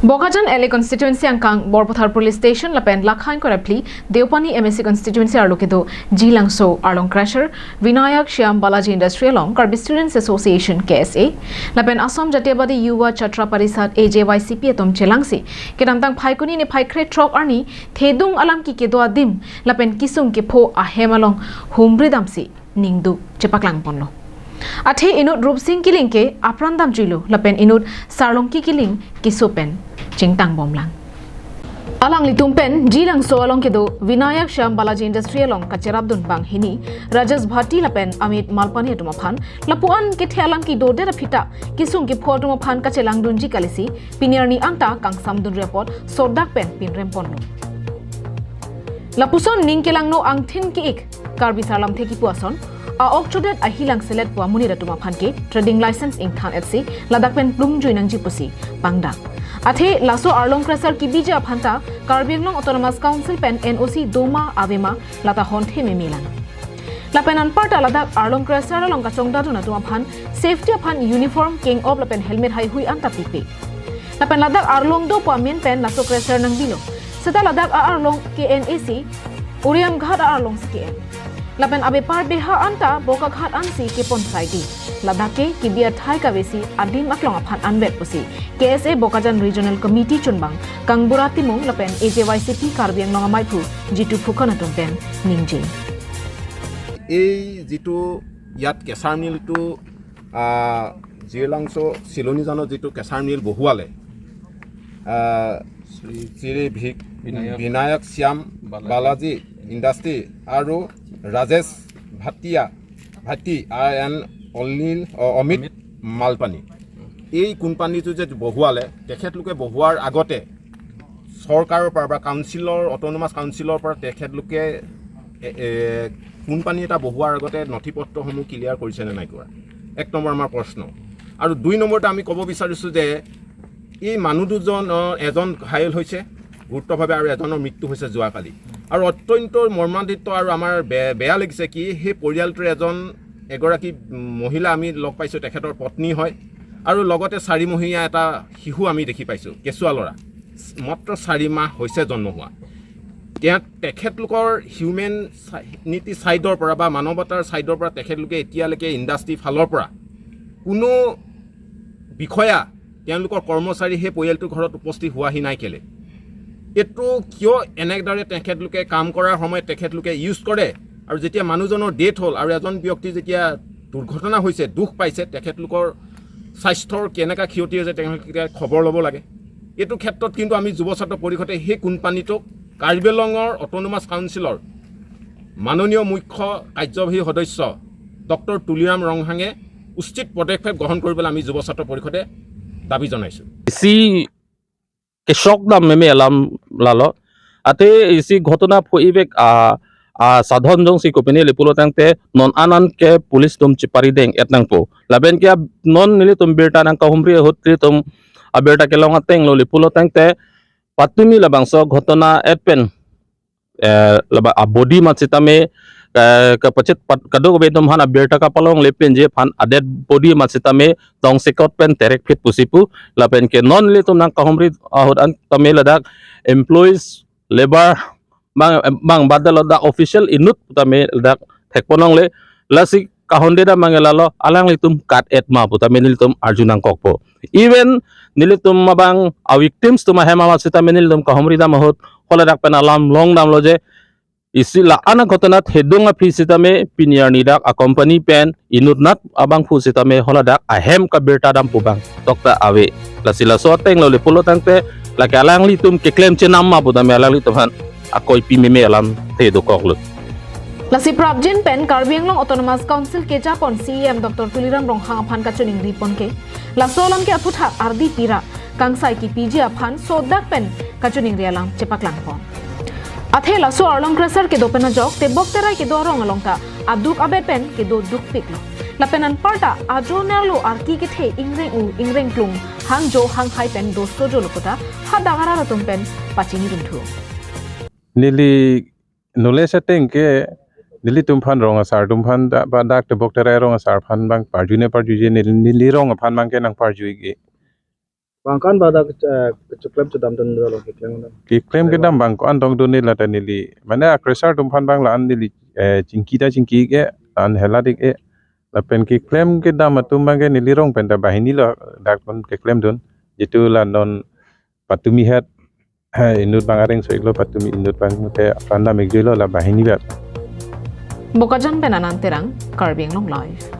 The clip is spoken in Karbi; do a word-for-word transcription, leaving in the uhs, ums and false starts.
Bokajan L A constituency angkang Borpathar police station lapen Lakhain Korapli Deopani M A C constituency arlo kedo Jilangso arlong crusher Vinayak Shyam Balaji Industry along Karbi Students Association K S A lapen Assam Jatiyabadi Yuva Chhatra Parishad A J Y C P atum chelangsi kedamtang Phaikuni niphai krethrok arni thedung alam ki kedo adim lapen kisung kepho ahem along humri damsi ningduk chepaklang ponlo. Athe inut Rupsing Killing ke apran damjuilo lapen inut Sarlongki Killing keso pen chingtang bomlang. Alanglitum pen Jilangso along kedo Vinayak Shyam Balaji Industry along kacherapdun banghini Rajesh Bhatti lapen Amit Malpani atum aphan lapuan kethe alam kedodet aphi ta kisung kepho atum aphan kachelangdunji kalisi pini arni anta kangsamdunri apot sodak pen pinrem ponlo. Lapuson ning kelangno angthin ki-ik Karbi Sarlamthe kipu ason a-ok chodet ahilang selet pu amonit atum aphan ke trading license ingthan etsi ladak pen plungjui nangji pusi pangdang. Athe laso arlong crusher kebiji aphan ta Karbi Anglong Autonomous Council pen N O C doma avema lata honthe memelang. Lapen anparta ladak arlong crusher along kachongdadun atum aphan safety aphan uniform, kengop lapen helmet haihui anta pipe. Lapen ladak arlong do pu amen pen laso crusher nangbilo. Seta ladak a-arlong K N A C Uriamghat a-arlong si ke-en. Lapen abepar beha anta Bokaghat ansi kepon saidi. Ladak ke kebi athai kavesi adim aklong aphan anvet pusi K S A Bokajan Regional Committee chunbang Kangbura Timung lapen A J Y C P Karbi Anglong amaiphu Jitu Phukan atum pen ningje. এই যিটো ইয়াত কেঁচাৰ মিলটো আহ, জিৰলাংচ' চিলনীজানত যিটো কেঁচাৰ মিল বহুৱালে আহ, শ্ৰী ভিক বিনায়ক শ্যাম বালাজী ইণ্ডাষ্ট্ৰী আৰু ৰাজেশ ভাটিয়া ভাটি এণ্ড অনিল অ, অমিত মালপানী, এই কোম্পানীটো যে বহুৱালে, তেখেতলোকে বহুৱাৰ আগতে চৰকাৰৰ পৰা বা কাউন্সিলৰ, অট'নমাছ কাউন্সিলৰ পৰা তেখেতলোকে এ- এ, কোম্পানী এটা বহুৱাৰ আগতে নথি পত্ৰসমূহ ক্লিয়াৰ কৰিছে নে নাই কৰা, এক নম্বৰ আমাৰ প্ৰশ্ন। আৰু দুই নম্বৰতে আমি ক'ব বিচাৰিছোঁ যে এই মানুহ দুজন, অ, এজন ঘাইল হৈছে গুৰুতৰভাৱে আৰু এজনৰ মৃত্যু হৈছে যোৱাকালি। আৰু অত্যন্ত মৰ্মান্তিত আৰু আমাৰ বে- বেয়া লাগিছে কি, সেই পৰিয়ালটোৰ এজন এগৰাকী মহিলা আমি লগ পাইছোঁ, তেখেতৰ পত্নী হয়, আৰু লগতে চাৰিমহীয়া এটা শিশু আমি দেখি পাইছোঁ, কেঁচুৱা ল'ৰা, মাত্ৰ চাৰি মাহ হৈছে জন্ম হোৱা। তেওঁ তেখেতলোকৰ হিউমেন চাই- নীতি ছাইডৰ পৰা বা মানৱতাৰ ছাইডৰ পৰা তেখেতলোকে এতিয়ালৈকে ইণ্ডাষ্ট্ৰী ফালৰ পৰা কোনো বিষয়া, তেওঁলোকৰ কৰ্মচাৰী সেই পৰিয়ালটোৰ ঘৰত উপস্থিত হোৱাহি নাই কেলে? এইটো কিয় এনেদৰে তেখেতলোকে কাম কৰাৰ সময়ত তেখেতলোকে ইউজ কৰে আৰু যেতিয়া মানুহজনৰ ডেথ হ'ল আৰু এজন ব্যক্তি যেতিয়া দুৰ্ঘটনা হৈছে, দুখ পাইছে, তেখেতলোকৰ স্বাস্থ্যৰ কেনেকুৱা ক্ষতি হৈছে তেওঁলোকে খবৰ ল'ব লাগে। এইটো ক্ষেত্ৰত কিন্তু আমি যুৱ ছাত্ৰ পৰিষদে সেই কোম্পানীটোক কাৰ্বি আংলঙৰ অট'নমাছ কাউন্সিলৰ মাননীয় মুখ্য কাৰ্যবাহী সদস্য ডক্টৰ তুলিৰাম ৰংহাঙে উচিত পদক্ষেপ গ্ৰহণ কৰিবলৈ আমি যুৱ ছাত্ৰ পৰিষদে দাবী জনাইছোঁ। Isi kesok dam meme alam lalo. Ate isi ghotona pho ivek a a sadhon jongsi kopine le pulo tangte non anan ke police tum chipari deng et nangpo. Lapen ke non nelitum birta nangkahumri ahut nelitum abirta kelong ateng lo le pulo tangte patumi labangso ghotona et pen eh, laba a body mat sitame eh, kapachit pat kadokave atum aphan abirta kapalongle pinji aphan a dead body mat sitame tongsekot pen terek phit pusi pu lapen ke non nelitum nangkahumri ahut an tame ladak employees, labour bang bang badal ladak official inut tame ladak thekponlongle. Lasi kahonde dam abang lalo alanglitum kat et ma pu tame nelitum arju nangkokpo. Even nelitum abang a victims atum ahem amat sitame nelitum kahumri dam ahut holadak pen alam long damlo je isi la-an aghotona thedung aphi sitame pini arni dak a company pen inutnat abangphu sitame holadak ahem kabirta dam pu abang tokta ave. Lasi laso ateng lo le pulo tangte lake alanglitum keklem chenam ma pu tame alanglitum aphan akoipi meme alamthe dokoklo. Lasi prapjin pen Karbi Anglong Autonomous Council kejapon C E M Doctor Tuliram Ronghang aphan kachiningri pon ke laso alam ke aphuthak ardi pira kangsai kipiji aphan sodak pen kachiningri alam chepaklang pon. Athe laso arlong crusher kedo pen ajok tebok terai kedo arong along ta aduk abet pen kedo dukpiklo. Lapen anparta ajo nerlo arki kethe ingreng-u ingreng klung hangjo hanghai pen dosto jolo kota hadak arat atum pen pachini dunthu. Neli nole seteng ke nelitum aphan rong asar atum aphan da- ba dak tebok terai rong asar aphan abang parju ne parju je neli, neli rong aphan abang ke nangparju ke. Bang ko-an ba dak, eh, kechoklem chodam dun dolo, keklem dam. Keklem kedam bang ko-an dong dun ne lata neli. Mane akresa atum aphan bang la-an neli, eh, chingki ta chingki-ik-e, la-an helat ik-e. Lapen keklem kedam atum bang ke neli rong pen ta banghini lo dak pon keklem dun. Jitu la non patumi het, eh, inut bang areng so-iklo, patumi inut bang te apran dam-ik juilo, la banghini bat. Bokajan pen Anand Terang, Karbi Anglong Live.